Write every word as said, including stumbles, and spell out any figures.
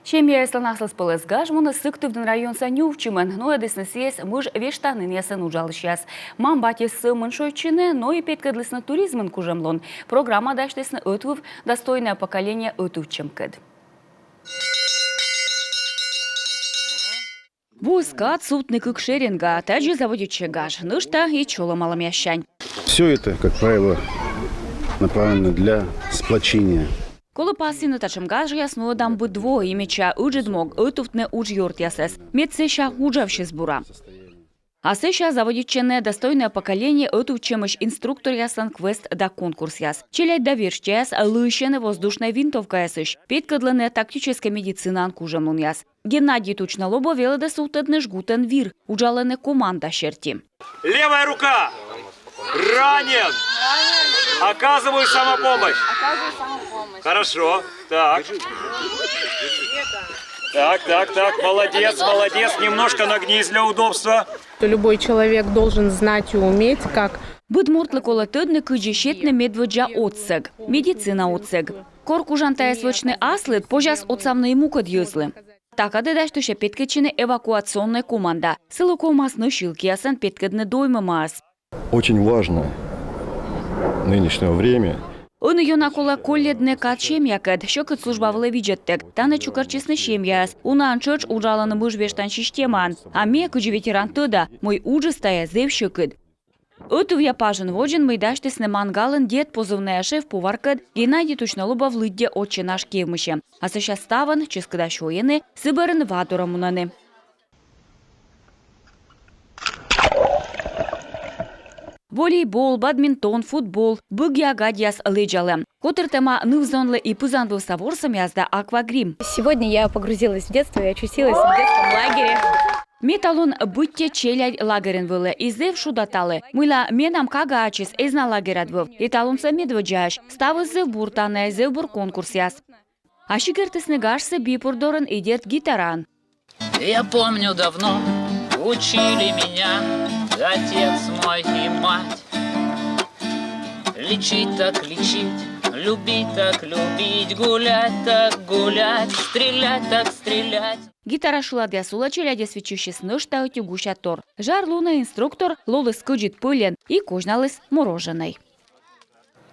Семьяяслӧн аслыспӧлӧс гаж мунӧ Сыктывдін районса Нювчимӧн. Нуӧдісны сійӧс мыж вештанінъясӧн уджалысьяс. Мам-батьӧс сӧмын шойччыны, но и петкӧдлісны туризмын кужӧмлун. Программа дасьтісны «Ӧтвыв — достойное поколение» ӧтувтчӧмкӧд. Воис кад сувтны кык шеринга, тадзи заводитчӧ гаж, нӧшта и чолӧмалӧмъяссянь. Все это, как правило, направлено для сплочения. Колӧ пасйыны, татшӧм гажъяс нуӧдам быд во, и медся ыджыд мог — ӧтувтны уджъёртъясӧс. Мед сэсся уджавсьыс бура. А сэсся заводитчӧны «Достойное поколение» ӧтувтчӧмысь инструкторъяслӧн квест да конкурсъяс. Челядь да верстьӧяс лыйсьӧны воздушнӧй винтовкаясысь, петкӧдлӧны тактическӧй медицинаын кужӧмлунъяс. Геннадий Тучнолобов велӧдӧ сувтӧдны жгутӧн вир, уджалӧны команда серти. Левая рука! Ранен! Оказываю самопомощь! Оказываю самопомощь. Хорошо. Так. Так, так, так. Молодец, молодец. Немножко нагнись для удобства. Любой человек должен знать и уметь, как Быд мортлы колӧ тӧдны, кыдзи сетны медводдза отсӧг, медицина отсӧг. Кор кужан тайӧс вӧчны аслыд, позяс отсавны и мукӧд йӧзлы. Та кадӧ дасьтысьӧ петкӧдчыны эвакуационнӧй команда. Сылы ковмас носилкиясӧн петкӧдны доймӧмаӧс. Очень важно нынешнего время. Ӧні ёна колӧ колльӧдны кад семьякӧд, сьӧкыд служба вылӧ видзӧдтӧг. Тані чукӧртчисны семьяяс. Унаӧн тшӧтш уджалӧны мыж вештан системаын. А ме, кыдзи ветеран, тӧда, мый уджыс тайӧ зэв сьӧкыд. Ӧтувъя пажын водзын мый дасьтісны мангалын дед позывнӧя шеф-поваркӧд, Геннадий Тучнолобов лыддьӧ отче наш кевмысьӧм. А сэсся ставӧн, чӧскыда сёйӧны, сы бӧрын ва дорӧ мунӧны. Волейбол, бадминтон, футбол — быгъя гадъяс лэдзалӧм. Котыртӧма ныв-зонлы и пызанвывса ворсӧмъяс да аквагрим. Сегодня я погрузилась в детство и очутилась в детском лагере. Ме талун быттьӧ челядь лагерын вӧлі, и зэв шуда талы. Мыйла менам кага ачыс эз на лагерад вӧв, и талунса медводдзаысь. Ставыс зэв бур тані, зэв бур конкурсъяс. А сигӧртісны гажсӧ бипур дорын и дерт гитараӧн. Я помню давно учили меня отец мой и мать. Лечить так лечить, любить так любить, гулять так гулять, стрелять так стрелять. Гитара шыладъяс улӧ челядьӧс виччысис нӧшта ӧти гуся тор. Жар лунӧ инструктор лоліс кӧдзыд пӧльӧн и козьналіс мороженӧй.